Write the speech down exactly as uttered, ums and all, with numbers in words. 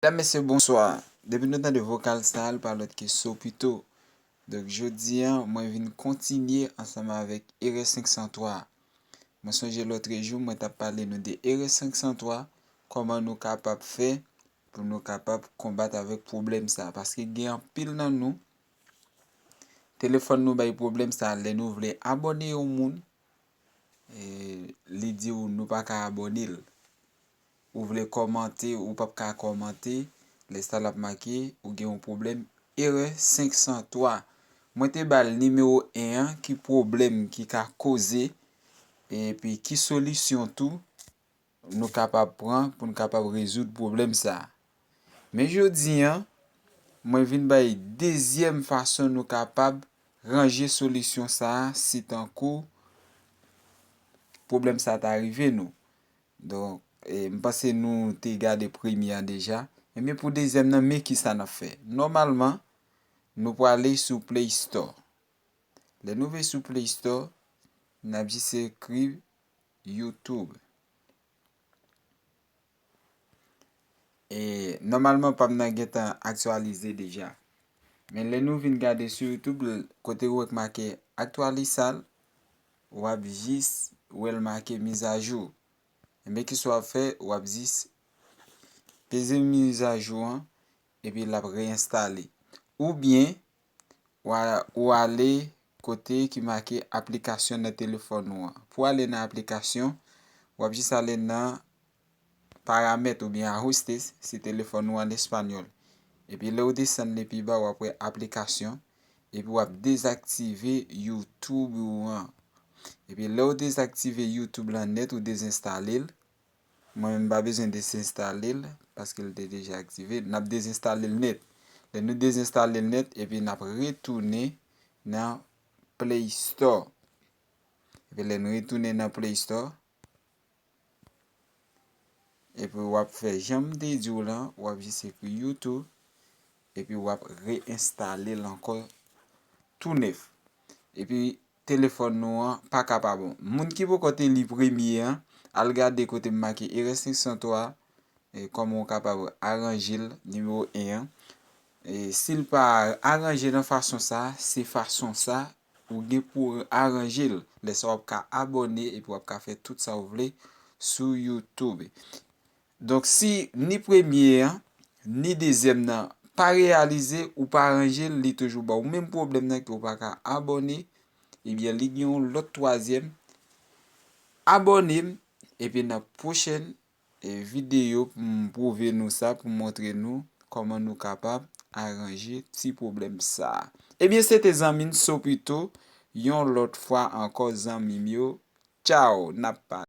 Medam, mesye, bonswa. Depi nou tande vokal sa a, l pa lòt ke Sopito. Donk, jodi a, mwen vin kontinye ansanm avèk Erè senk san twa. Mwen sonje lòtrejou, mwen t ap pale nou de Erè senk san twa, kòman nou kapab fè pou nou kapab konbat avèk pwoblèm sa a. Paske gen anpil nan nou, telefòn nou bay pwoblèm sa a, lè nou vle abòne yon moun, e, li di w nou pa ka abòne l. Ou vle kòmante, ou p ap ka kòmante, lè sa l ap make, ou gen yon pwoblèm, Erè senk san twa. Mwen te ba l nimewo en an, ki pwoblèm ki ka koze, epi ki solisyon tou nou kapab pran pou n kapab rezoud pwoblèm sa a. Men jodi a, mwen vin bay dezyèm fason nou kapab ranje solisyon sa a si tankou pwoblèm sa a ta rive nou. Donk, e, m panse nou te gade premye a deja. Ebyen, pou dezyèm nan, men kisa n ap fè. Nòmalman, nou prale sou Play Store. Lè nou rive sou Play Store, n ap jis ekri YouTube. E, nòmalman, pa m nan gentan aktyalize deja. Men lè nou vin gade sou YouTube, l-, kote ou wè k make aktyalisal, w ap jis wè l make mizajou. Ebyen, kisa w ap fè? W ap jis peze mizajou an, epi l ap reenstale. Oubyen, w a, ou ale kote ki make aplikasyon nan telefòn ou an. Pou w ale nan aplikasyon, w ap jis ale nan paramèt oubyen ajustes, si telefòn ou an espanyòl. Epi lè w desann li pi ba, w ap wè aplikasyon, epi w ap dezaktive YouTube ou an. Epi lè w dezaktive YouTube lan nèt, ou dezenstale l, mwen menm m pa bezwen dezenstale l, paske l te deja aktive. N ap dezenstale l nèt. Lè nou dezenstale l nèt, epi n ap retounen nan Play Store. Epi lè n retounen nan Play Store, epi w ap fè jan m te di w lan, w ap jis ekri YouTube, epi w ap reenstale l ankò tou nèf. Epi telefòn nou an pa ka pa bon. Moun ki poko te li premye an, al gade kote m make Erè senk san twa, e, kòman w kapab aranje l, nimewo en an. E, si l pa aranje nan fason sa, se fason sa ou gen pou aranje l. Lè sa w ap ka abòne epi w ap ka fè tout sa w vle sou YouTube. Donk, si ni premye an, ni dezyèm nan pa reyalize, ou pa ranje l, li toujou ba w menm pwoblèm nan ke w pa ka abòne, ebyen, li gen yon lòt twazyèm. Abòne m, epi nan pwochèn, e, videyo pou m pwouve nou sa, pou m montre nou kòman nou kapab aranje ti pwoblèm sa a. Ebyen, se te zanmi n Sopito, yon lòt fwa ankò, zanmi m yo. Tchaw, n ap pale.